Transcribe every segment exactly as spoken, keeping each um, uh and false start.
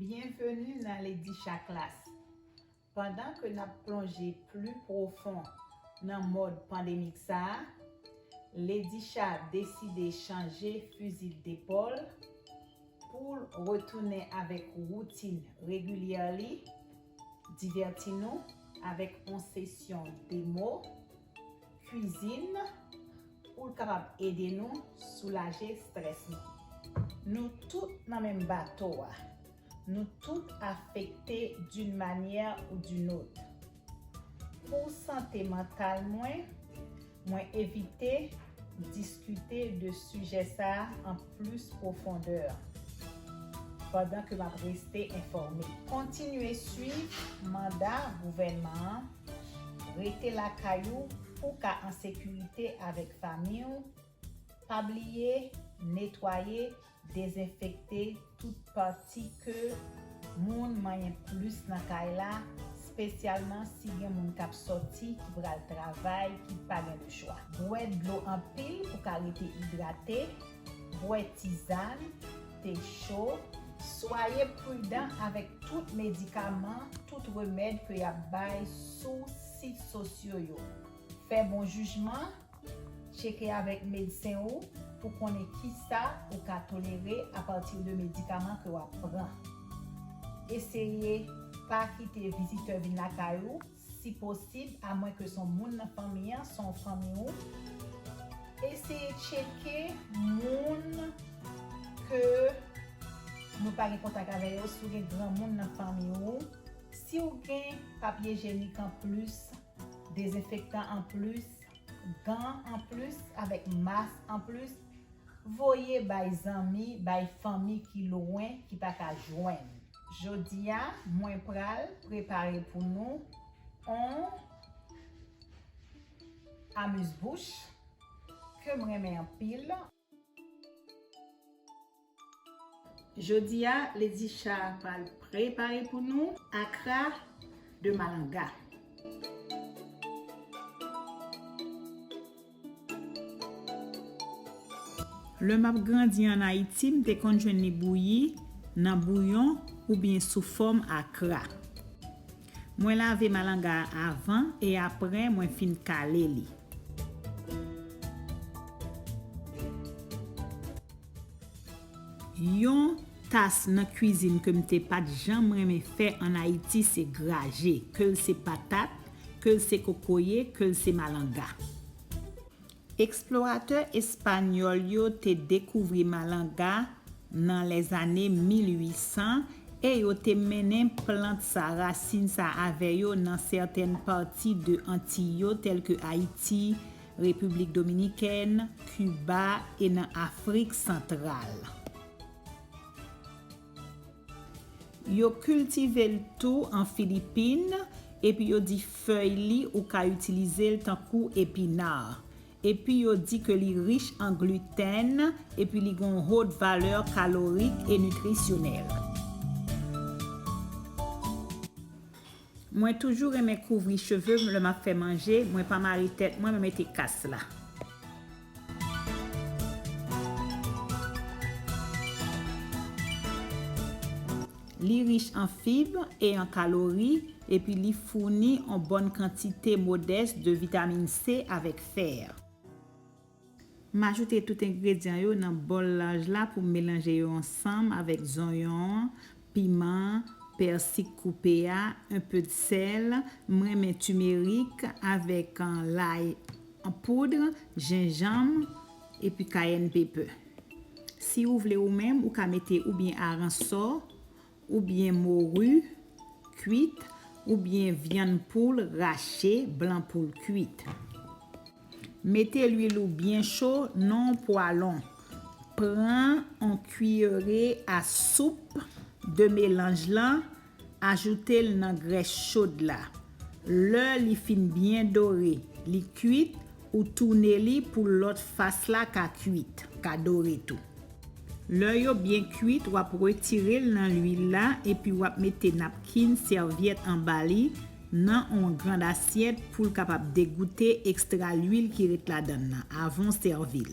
Byenveni nan Lady Cha Class. Pandan ke n ap plonje pli pwofon nan mòd pandemik sa a, Lady Cha deside chanje fizi depòl pou l retounen avèk woutin regilyè li, divèti nou avèk yon sesyon demo, kwizin, pou l kapab ede nou soulaje strès nou. Nou tout nan menm bato a. Nou tout afekte d'une manière ou d'une autre. Pou sante mantal mwen, mwen evite diskite de sijè sa a an plis pwofondè pandan ke m ap reste enfòme. Kontinye swiv manda gouvènman an, rete lakay ou pou w ka an sekirite avèk fanmi w, pa bliye netwaye, dezenfekte tout pati ke moun manyen plis nan kay la, espesyalman si gen moun k ap sòti, ki pral travay, ki pa gen lechwa. Bwè dlo anpil pou ka rete idrate, bwè tizàn, te cho. Swaye pridan avèk tout medikaman, tout remèd ke y ap bay sou sit sosyo yo. Fè bon jijman, tcheke avèk medsen ou pou konnen kisa ou ka tolere apati de medikaman ke w ap pran. Eseye pa kite vizitè vin lakay ou, si posib, amwenke se yon moun nan fanmi an, se yon fanmi ou. Eseye tcheke moun ke nou pa gen kontak avè yo, si w gen granmoun nan fanmi ou. Si w gen papye jenik anplis, dezenfektan anplis, gan anplis, avèk mas anplis, voye bay zanmi, bay fanmi ki lwen, ki pa ka jwenn. Jodi a, mwen pral prepare pou nou on amuse-bouche ke m renmen anpil. Jodi a, Lady Cha pral prepare pou nou akra de malanga. Lè m ap grandi ann Ayiti, m te konn jwenn li bouyi nan bouyon oubyen sou fòm akra. Mwen lave malanga a avan e apre mwen fin kale li. Yon tas nan kwizin ke m te pa t janm renmen fè ann Ayiti se graje, ke l se patat, ke l se kokoye, ke l se malanga. Eksploratè espanyòl yo te dekouvri malanga nan lèzane mil uit san e yo te mennen plant sa, rasin sa avè yo nan sètèn pati de Antiy yo, tèlke Ayiti, Repiblik Dominikèn, Kiba e nan Afrik Santral. Yo kiltive l tou an Filipin, epi yo di fèy li ou ka itilize l tankou epina. Epi yo di ke li rich an glitèn, epi li gen yon hot valè kalorik e nitrisyonèl. Mwen toujou renmen kouvri cheve m lè m ap fè manje, mwen pa mare tèt mwen, mwen mete kas la. Li rich an fib e an kalori, epi li founi yon bòn kantite modès de vitamin C avèk fè. M ajoute tout engredyan yo nan bòl laj la pou m melanje yo ansanm avèk zonyon, piman, pèsik koupe a, un peu de sel, m renmen timerik avèk, euh, lay an poud, jenjanm, epi cayenne pepper. Si ou vle ou menm, ou ka mete oubyen aransò, oubyen mori kwit, oubyen vyann poul rache, blan poul kwit. Mete lwil ou byen cho nan yon pwalon. Pran yon kiyere a soup de melanj lan, ajoute l nan grès chod la. Lè li fin byen dore, li kwit, ou tounen li pou lòt fas la ka kwit, ka dore tou. Lè yo byen kwit, w ap retire l nan lwil la epi w ap mete napkin, sèvyèt anba li nan yon grand asyèt pou l kapab degoute ekstra lwil ki ret ladan l nan avan w sèvi l.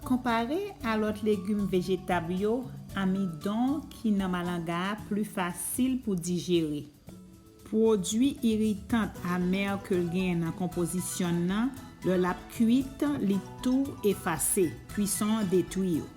Konpare a lòt legim vejetab yo, amidon ki nan malanga a pli fasil pou dijere. Pwodui iritan amè ke l genyen nan konpozisyon l nan, lè l ap kwit, li tou efase. Kison an detwi yo.